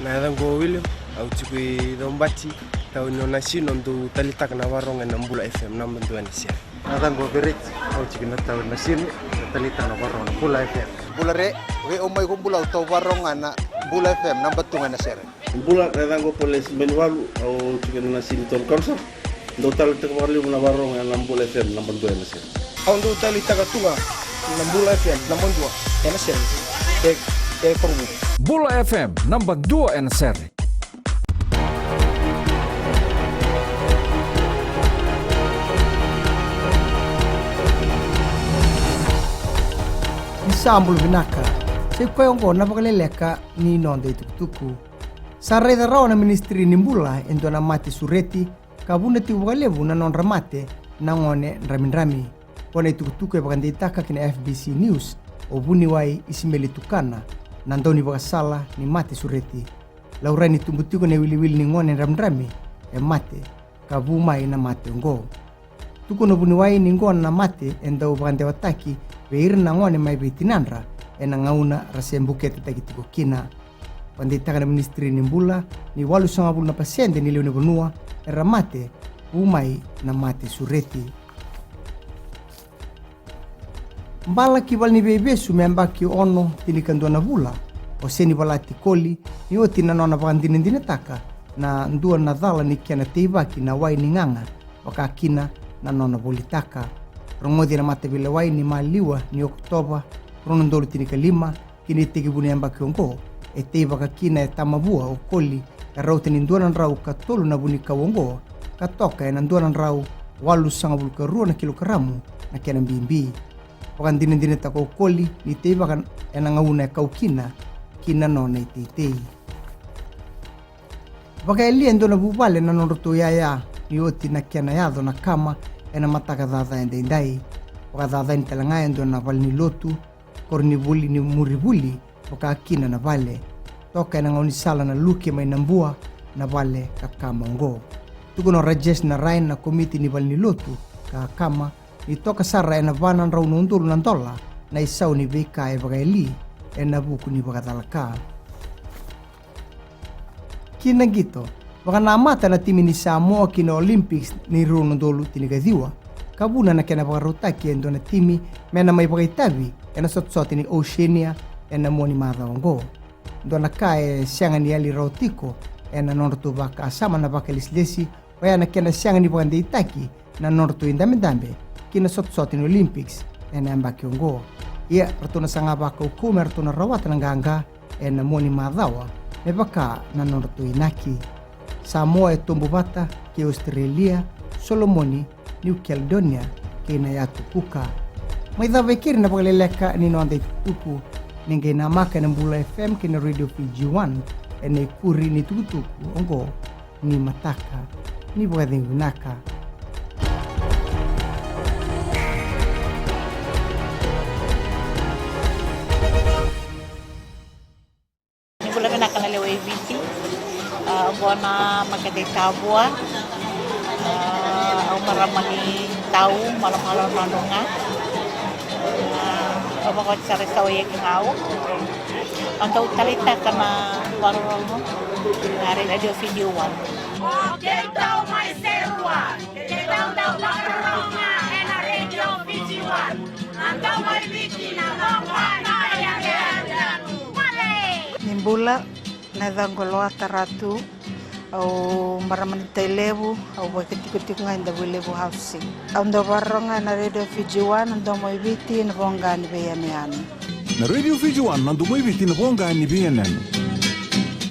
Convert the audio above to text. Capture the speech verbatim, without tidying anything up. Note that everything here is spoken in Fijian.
Na yacaqu o William, au tiko i Cobati, tauni o Nasinu, au dau talitaka na varoga ena Bula F M, naba dua ena sere. Na yacaqu o Vereti, au tiko na tauni o Nasinu, na talitaka na varoga na Bula F M. Bula re, vei au mai ko Bula, au tau varoga na Bula F M, naba tu ga ena sere. Bula, na yacaqu o Polesi Benivalu, au tiko ena Nasinu Town Council. Dau talitaka vakalevu na varoga ena Bula F M naba dua ena sere. Au dau talitaka tu ga na Bula F M naba dua ena sere. E, e Korovou. Bula F M naba dua ena sere. Ni sa bula vinaka. Sa i koya oqo na vakaleleka ni noda itukutuku. Sa raica rawa na Ministry ni Bula e dua na mate sureti ka vuna tiko vakalevu na nodra mate na gone dramidrami. Ko na itukutuku e vakadeitaka ki na F B C News o vuniwai Isimeli Tukana, na daunivakasala ni mate sureti. Laurai ni tubu tiko na iwiliwili ni gone dramidrami e mate ka vu mai na mate oqo. Tukuna o vuniwai ni qo na mate e dau vakadewataki vei ira na gone mai vei tinadra ena gauna ra se buketataki tiko kina. Vakadeitaka na Ministry ni Bula ni walusagavulu na pasede ni lewe ni vanua era mate vu mai na mate sureti. Bala ki valeniveivesu me yabaki ono tinikadua na vula o Senivalati Koli ni oti na nona vakadinadinataka na dua na cala ni kena teivaki na wai ni gaga, vaka kina na nona volitaka. Rogoci ena mataveilewai ni maliwa ni Okotova rua na udolu tinikalima ki na itekivu ni yabaki oqo, e teivaka kina e Tamavua o Koli e rauta ni dua na drau ka tolu na vunikau oqo, ka toka ena dua na drau walusagavulu ka rua na kilokaramu na kena bibi. Vakadinadinataka o Koli ni teivaka ena gauna e kau kina ki na nona iteitei. Vakayalia e dua na vuvale na nodratou yaya ni oti na kena yaco na kama ena mataka caca edaidai. Vakacacani tale ga e dua na valenilotu, koronivuli ni Murivuli, vaka kina na vale. Toka ena gaunisala na Luke mai Nabua na vale ka kama oqo. Tukuna o Rajesh Narayan na komiti ni valenilotu ka kama ni toka sara ena va na drau na udolu na dola na isau ni veika e vakayali ena vuku ni vakacalaka. Ki na qito, vakanamata na timi ni Samoa ki na Olympics ni rua na udolu tinikaciwa, ka vuna na kena vakarautaki e dua na timi me na mai vakaitavi ena sotasota ni Oceania ena mua ni macawa oqo. Dua na ka e sega ni yali rawa tiko ena nodratou vakasama na vakalesilesi oya na kena sega ni vakadeitaki na nodratou idabedabe ki na sotasota ni Olympics ena yabaki oqo. Ia ratou na saga vakaukauwa me ratou na rawata na qaqa ena mua ni macawa me vaka na nodratou inaki. Samoa e tobu vata kei Australia, Solomoni, New Caledonia kei na Yatu Kuka. Mai cava e keri na vakaleleka ni noda itukutuku. Ni qai namaka ena Bula F M kei na Radio Fiji One ena ikuri ni tukutuku oqo ni mataka. Ni vakacegu vinaka. Ni bula vinaka na lewe i Viti. A, oqo na makete i Tavua. A, au marama ni Tau, Malomalo, Nadroga. A, au vakoti sara i Sawaia ki Gau. Au dau taleitaka na vakarorogo na Radio Fiji One. O keitou mai Serua, keitou dau vakarorogo ena Radio Fiji One. Na domo i Viti, na domo i Viti. Ni bula, na yacaqu o Loata Ratu, au marama ni Tailevu, au vakatikotiko ga e Davuilevu Housing. Au dau vakarorogo ena Radio Fiji One, na domo i Viti, na voqa ni veiyanuyanu. Na Radio Fiji One, na domo i Viti, na voqa ni veiyanuyanu.